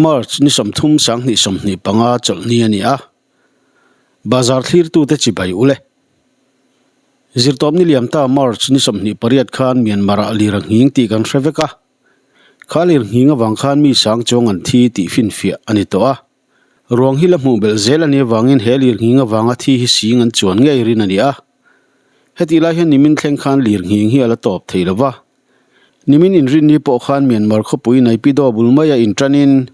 March ni 30 2025 chawlhni a ni a, bazar thlirtute chibai ule. Zirtawpni liam ta March ni 28 khan Myanmar-ah lir a nghing tih kan hre vek a, kha lir nghing avang khan mi sang chuang an thi tih finfiah a ni tawh a. Ruang hi la hmuh belh zel a nih avangin he lir nghing avanga thi hi sing an chuan ngei rin a ni a. Hetih lai hian nimin thleng khan lir nghing hi a la tawp thei lo va. Nimin inrinni pawh khan Myanmar khawpui Naypyidaw bul maia inṭanin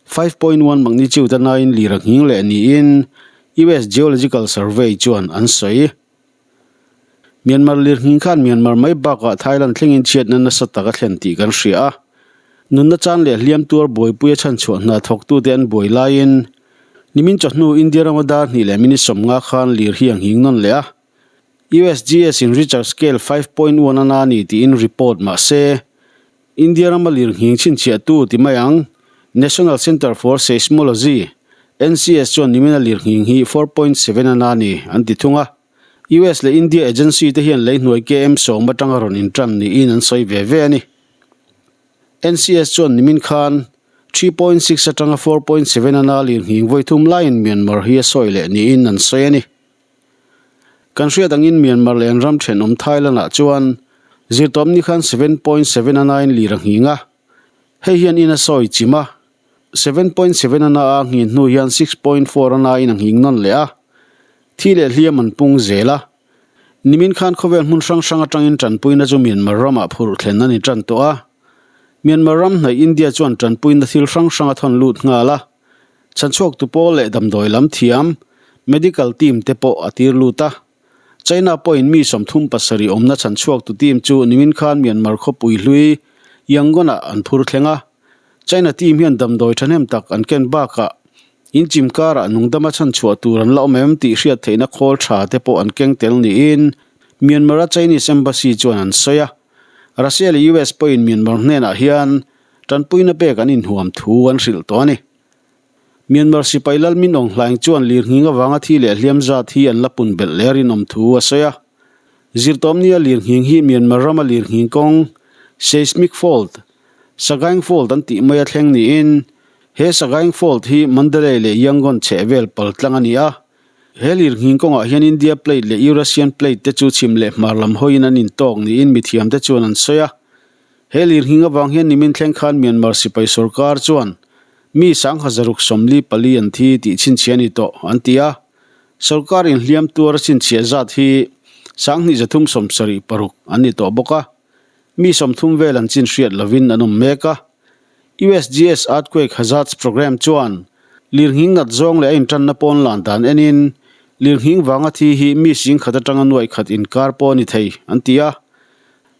5.1 magnitude a nain lir a nghing leh niin US Geological Survey chuan an sawi. Myanmar lir nghing khan Myanmar mai bakah Thailand thlengin chhiatna nasa tak a thlen tih kan hria a. Nunna chan leh hliam tuar buaipuia chhanchhuah hna thawktute an buai laiin nimin chawhnu India rama dar hnih leh minute 50 khan lir hi a nghing nawn leh a. USGS in Richter scale 5.1 a na ni tiin report mah se, India rama lir nghing chhinchhiahtu ti mai ang, National Centre for Seismology, NCS, chuan nimina lir nghing hi 4.7 a na ni an ti thung a. US leh India agency te hian leihnuai KM 10 atanga rawn intan niin an sawi ve ve a ni. NCS chuan nimin khan 3.6 atanga 4.7 a na lir nghing vawi thum laiin Myanmar hi a sawi leh niin an sawi a ni. Kan hriat angin Myanmar leh an ram thenawm Thailand-ah chuan zirtawpni khan 7.7 a nain lir a nghing a, hei hian in a sawi chim a, 7.7 a na a nghin hnu hian 6.4 a nain a nghing nawn leh a, thi leh hliam an pung zel a. Nimin khan khawvel hmun hrang hrang atangin tanpuina chu Myanmar ramah phurh thlen a ni tan tawh a. Myanmar ram hnaih India chuan tanpuina thil hrang hrang a thawn lut nghal a. Chhanchhuaktu pawl leh damdawi lam thiam, medical team, te pawh a tir lut a. China pawhin mi 37 awmna chhanchhuaktu team chu nimin khan Myanmar khawpui hlui Yangon-ah an phur thleng a. China team hian damdawi thahnem tak an ken bakah inchim karah nungdama chhanchhuah tur an la awm em tih hriat theihna khawl tha te pawh an keng tel niin Myanmar-a Chinese Embassy chuan an sawi a. Russia leh US pawhin Myanmar hnenah hian Tanpuina pek an inhuam thu an hrilh tawh a ni. Myanmar sipai lal Min Aung Hlaing chuan lirnghing avanga thi leh hliam zat hi an la pun belh leh rinawm thu a sawi a. Zirtawmnia lirnghing hi Myanmar rama lirnghing kawng, seismic fault, Sagaing Fault an tih mai a thleng niin he Sagaing Fault hi Mandalay leh Yangon chhehvel pal tlang a ni a. He lirnghing kawngah hian India Plate leh Eurasian Plate te chu chhim leh hmar lam hawiin an intawk niin mithiamte chuan an sawi a. He lirnghing avang hian nimin thleng khan Myanmar sipai sorkar chuan mi 1644 an thi tih chhinchhiah a ni tawh, an ti a. Sorkar inhliam tuar a chhinchhiah zat hi 2376 an ni tawh bawk a. Mi 30 vel an chin hriat lovin an awm mek a. USGS Earthquake Hazards Program chuan lirnghing nat zawng leh a intanna pawn lan dan enin lirnghing vanga thi hi mi 10,000 atanga 1,000 inkar pawh a ni thei, an ti a.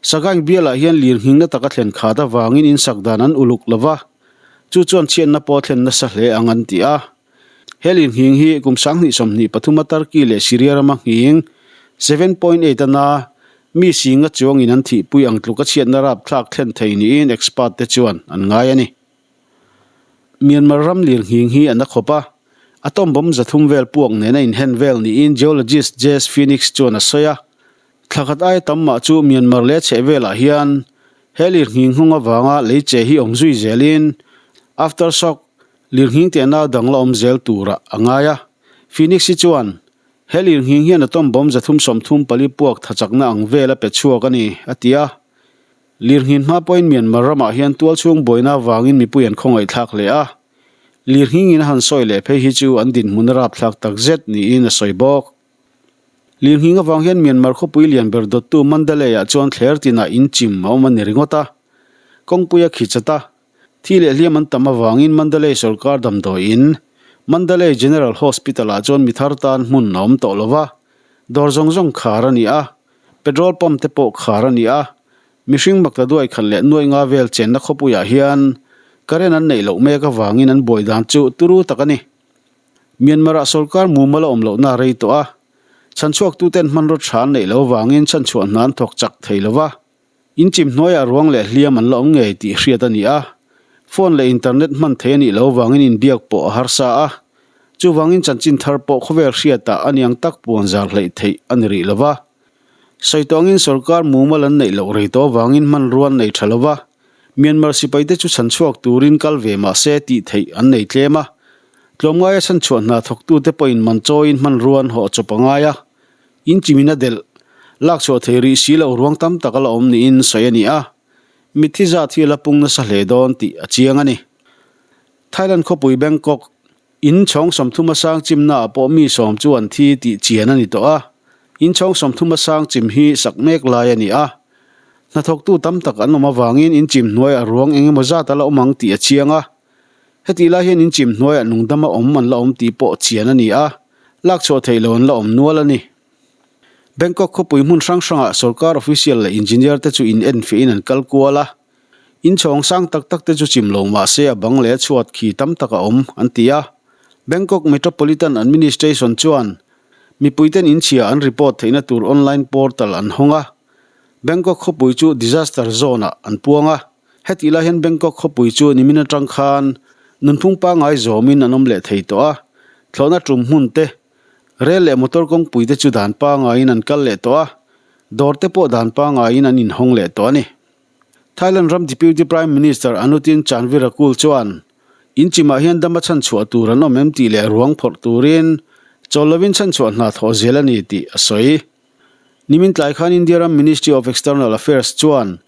Sagaing bialah hian lirnghingna taka thlen khat avangin insak dan an uluk lo va, chu chuan chhiatna pawh thlen nasa hle ang an ti a. He lirnghing hi kum 2023 a Turkey leh Syria rama nghing 7.8 a na mi singa chuangin an thihpui ang tluka chhiatna rapthlak thlen thei niin expert te chuan an ngai a ni. Myanmar ram lirnghing hi a na khawp a, atom bomb 300 vel puak nena inhen vel niin geologist Jess Phoenix chuan a sawi a. Thla khat aia tam mah chu Myanmar leh chheh velah hian he lirnghing nghawng avanga lei che hi awm zui zelin aftershock lirnghing teh nau dang la awm zel turah a ngai a. Phoenix hi chuan he lirnghing hian atom bomb 334 puak thachakna ang vel a pe chhuak a ni, a ti a. Lirnghin hma pawhin Myanmar ramah hian tualchhung buaina avangin mipui an khawngaihthlak hle a. Lirnghingin a han sawi leh phei hi chu an dinhmun a rapthlak takzet niin a sawi bawk. Lirnghing avang hian Myanmar khawpui lian ber dawttu Mandalay-ah chuan thler tinah in chim a awm a ni ringawt a. Kawngpui a khi chat a, thi leh hliam an tam avangin Mandalay sorkar damdawiin Mandalay General Hospital-ah chuan mi thar tan hmun a awm tawh lo va, dawr zawng zawng khar a ni a, petrol pump te pawh khar a ni a. Mihring makta duai khat leh nuai nga vel chenna khawpuiah hian current an neih loh mek avangin an buai dan chu turu tak a ni. Myanmar-ah sorkar mumal a awm lohna a rei tawh a, chhanchhuaktuten hmanraw tha an neih loh avangin chhanchhuah hna an thawk chak thei lo va, inchim hnuaiah ruang leh hliam an la awm ngei tih hriat a ni a, phone leh internet hman thei a nih loh avangin inbiak pawh a harsa a, chuvangin chanchin thar pawh khawvel hriatah a niang tak puan zar hleih theih a ni rih lo va. Sawi tawngin sorkar mumal an neih loh rei tawh avangin hmanrua an nei tha lo va. Myanmar sipaite chu chhanchhuak turin kal ve mah se tih theih an nei tlem a. Tlawmngaia chhanchhuah hna thawktute pawhin man chawiin hmanrua an hawh chawp a ngai a. In chimin a delh lakchhuah thei rih si loh ruang tam tak a la awm niin sawi a ni a. Mitthi zat hi a la pung nasa hle dawn tih a chiang a ni. Thailand khawpui Bangkok In chhawng 30 a sang chimnaah pawh mi sawm chu an thi tih chian a ni tawh a. In chhawng 30 a sang chim hi sak mek lai a ni a. Hnathawktu tam tak an awm avangin in chim hnuaiah ruang eng emaw zat a la awm ang tih a chiang a. Hetih lai hian in chim hnuaiah nungdama awm an la awm tih pawh chian a ni a, lakchhuah theih lo an la awm nual a ni. Bangkok khawpui hmun hrang hrangah sorkar official leh engineer te chu in enfiahin an kal kual a. In chhawng sang tak tak te chu chim lo mah se a bang leh a chhuat khi tam tak a awm, an ti a. Bangkok Metropolitan Administration chuan mipuiten in chhia an report theihna tur online portal an hawng a. Bangkok khawpui chu disaster zone ah an puang a. Hetih lai hian Bangkok khawpui chu nimin atang khan nunphung pangngai zawmin an awm leh thei tawh a. Thlawhna tum hmun te, rel leh motor kawngpui te chu dan pangaiin an kal leh tawh a. Dawr te pawh dan pangaiin an inhawng leh tawh a ni. Thailand ram Deputy Prime Minister Anutin Chanvirakul chuan in chimah hian dama chhanchhuah tur an awm em tih leh ruang phawrh turin chawl lovin chhanchhuah hna thawh zel a ni tih a sawi. Nimin tlai khan India ram Ministry of External Affairs chuan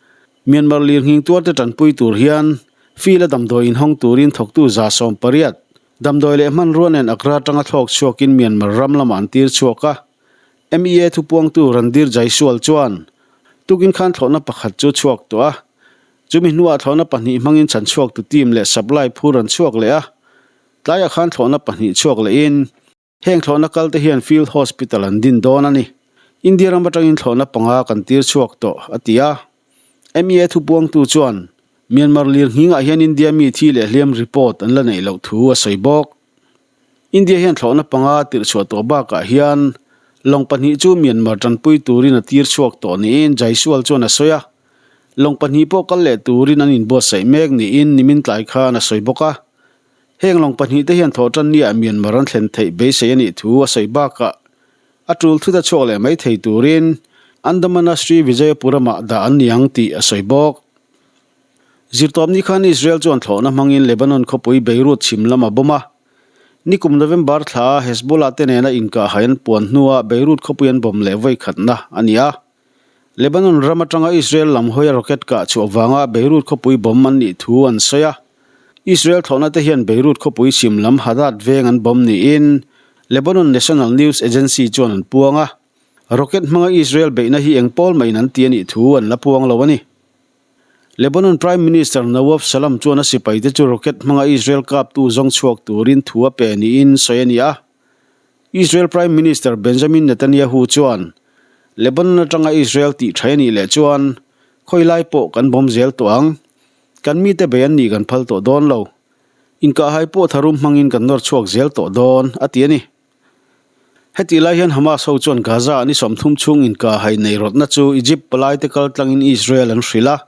Myanmar lirnghing tuarte tanpui tur hian field a damdawi inhawng turin thawktu 180 damdawi leh hmanrua nen Agra atanga thlawk chhuakin Myanmar ram lamah an tir chhuak a. MEA thupuangtu Randhir Jaiswal chuan tukin khan thlawhna pakhat chu chhuak tawh a, chumi hnuah thlawhna pahnih hmangin chhanchhuaktu team leh supply phur an chhuak leh a, tlaiah khan thlawhna pahnih chhuak lehin heng thlawhna kalte hian field hospital an din dawn a ni. India ram atangin thlawhna panga kan tir chhuak tawh, a ti a. MEA thupuangtu chuan Myanmar lirnghingah hian India mi thi leh hliam report an la neih loh thu a sawi bawk. India hian thlawhna panga tirh chhuah tawh bakah hian lawng pahnih chu Myanmar tanpui turin a tir chhuak tawh niin Jaiswal chuan a sawi a. Lawng pahnih pawh kal leh turin an inbuatsaih mek niin nimin tlai khan a sawi bawk a. Heng lawng pahnih te hian thawhtan niah Myanmar an thlen theih beisei a nih thu a sawi bakah a tul thut a chhuak leh mai thei turin Andaman-a Sri Vijayapuram-ah dah an ni ang tih a sawi bawk. Zirtawpni khan Israel chuan thlawhna hmangin Lebanon khawpui Beirut chhim lam a bomb a. Nikum November thla a Hezbollah te nena inkahhai an puan hnua Beirut khawpui an bomb leh vawi khatna a ni a. Lebanon ram atanga Israel lam hawia rocket kah chhuah vanga Beirut khawpui bomb an nih thu an sawi a. Israel thlawhna te hian Beirut khawpui chhim lam Hadad veng an bomb niin Lebanon National News Agency chuan an puang a. Rocket hmanga Israel beihna hi eng pawl maiin an ti a nih thu an la puang lo a ni. Lebanon Prime Minister Nawaf Salam chuan a sipaite chu rocket hmanga Israel kaptu zawng chhuak turin thu a pe niin sawi a ni a. Israel Prime Minister Benjamin Netanyahu chuan Lebanon atanga Israel tih tha a nih leh chuan khawi lai pawh kan bawm zel tawh ang. Kan mite bei an nih kan phal tawh dawn lo. Inkahhai pawh tharum hmangin kan nawr chhuak zel tawh dawn, a ti a ni. Hetih lai hian Hamas ho chuan Gaza-ah ni 30 chhung inkahhai nei rawtna chu Egypt palaite kal tlangin Israel an hrilh a.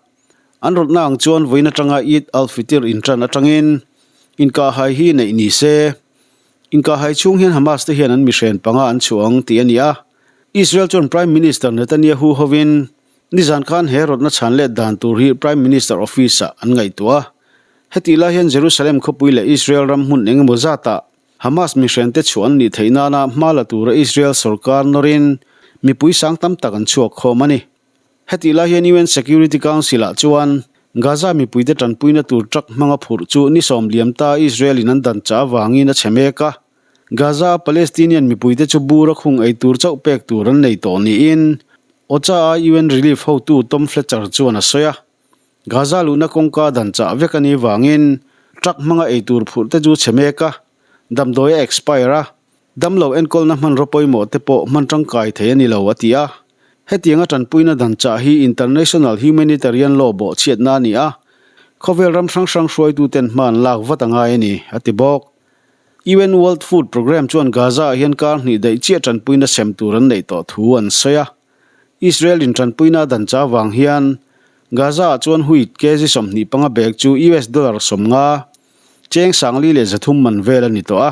An rawtna ang chuan vawiin atanga Eid al-Fitr intan atangin inkahhai hi neih ni se. Inkahhai chhung hian Hamas te hian an mihren panga an chhuah ang tih a ni a. Israel chuan Prime Minister Netanyahu hovin nizan khan he rawtna chhan let dan tur hi Prime Minister office-ah an ngaihtuah a. Hetih lai hian Jerusalem khawpui leh Israel ram hmun engemaw zatah Hamas mihrente chhuah an nih theih nana hma la tura Israel sorkar nawrin mipui sang tam tak an chhuak khawm a ni. Hetih lai hian UN Security Council-ah chuan Gaza mipuite tanpuina tur truck hmanga phurh chu ni sawm liam ta Israel-in an dan chah avangin a chhe mek a. Gaza-a Palestinian mipuite chu bura khung ei tur chauh pek tur an nei tawh niin OCHA-a UN Relief hotu Tom Fletcher chuan a sawi a. Gaza luhna kawngka dan chah vek a nih vangin truck hmanga ei tur phurh te chu chhe mek a, damdawi a expire a, damlo enkawlna hmanraw pawimawh te pawh hman tangkai thei a ni lo, a ti a. Hetianga tanpuina dan chah hi international humanitarian law bawhchhiatna a ni a, khawvel ram hrang hrang hruaituten hma an lak vat a ngai a ni, a ti bawk. UN World Food Programme chuan Gaza-ah hian kar hnih daih chiah tanpuina sem tur an neih tawh thu an sawi a. Israel in tanpuina a dan cha vang hian Gaza ah chuan wheat kg 25 bag chu US dollar 50, cheng 4300 man vel a ni tawh a.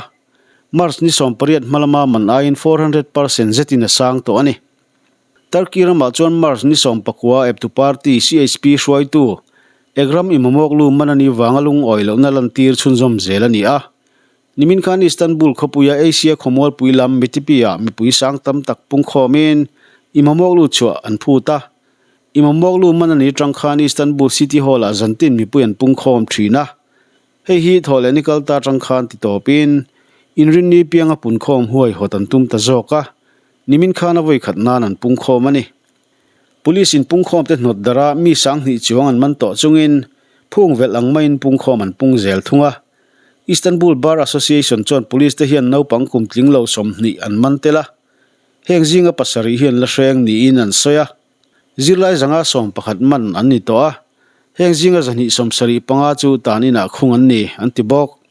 March ni 18 hmalama man aiin 400% zetin a sang tawh a ni. Turkey ramah chuan March ni 19 eptu party CHP hruaitu Ekrem Imamoglu man a nih vanga lungawi lohna lantir chhunzawm zel a ni a. Nimin khan Istanbul khawpuia Asia khawmualpui lam Mitipi-ah mipui sang tam tak pungkhawmin Imamoglu chhuah an phut a. Imamoglu man a nih atang khan Istanbul City Hall-ah zantin mipui an pungkhawm thin a. Hei hi thawh leh ni kal ta atang khan ti tawpin inrinni pianga punkhawm huaihawt an tum ta zawk a, nimin khan a vawikhat nan an pungkhawm a ni. Police in pungkhawmte hnawt darh a mi 2000 chuang an man tawh chungin phung velh ang maiin pungkhawm an pung zel thung a. Istanbul Bar Association chuan police te hian naupang kum tling lo 20 an man tel a, heng zinga pasarih hian la hreng niin an sawi a. Zirlai zanga 11 man an ni tawh a, heng zinga 275 chu tan inah khung an ni, an ti bawk.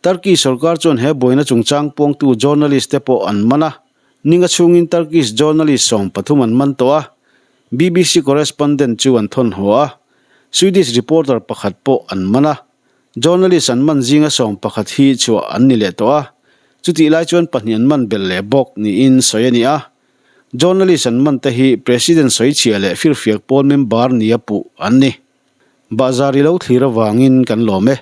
Turkey sorkar chuan he buaina chungchang puangtu journalist te pawh an man a, ninga chhungin Turkish journalist 13 an man tawh a, BBC correspondent chu an thawn haw a, Swedish reporter pakhat pawh an man a, journalist an man zinga 11 hi chhuah an ni leh tawh a, chutih lai chuan pahnih an man belh leh bawk niin sawi a ni a. Journalist an man te hi President sawichhia leh firfiak pawl member nia puh an ni. Bahzar i lo thlir avangin kan lawm e.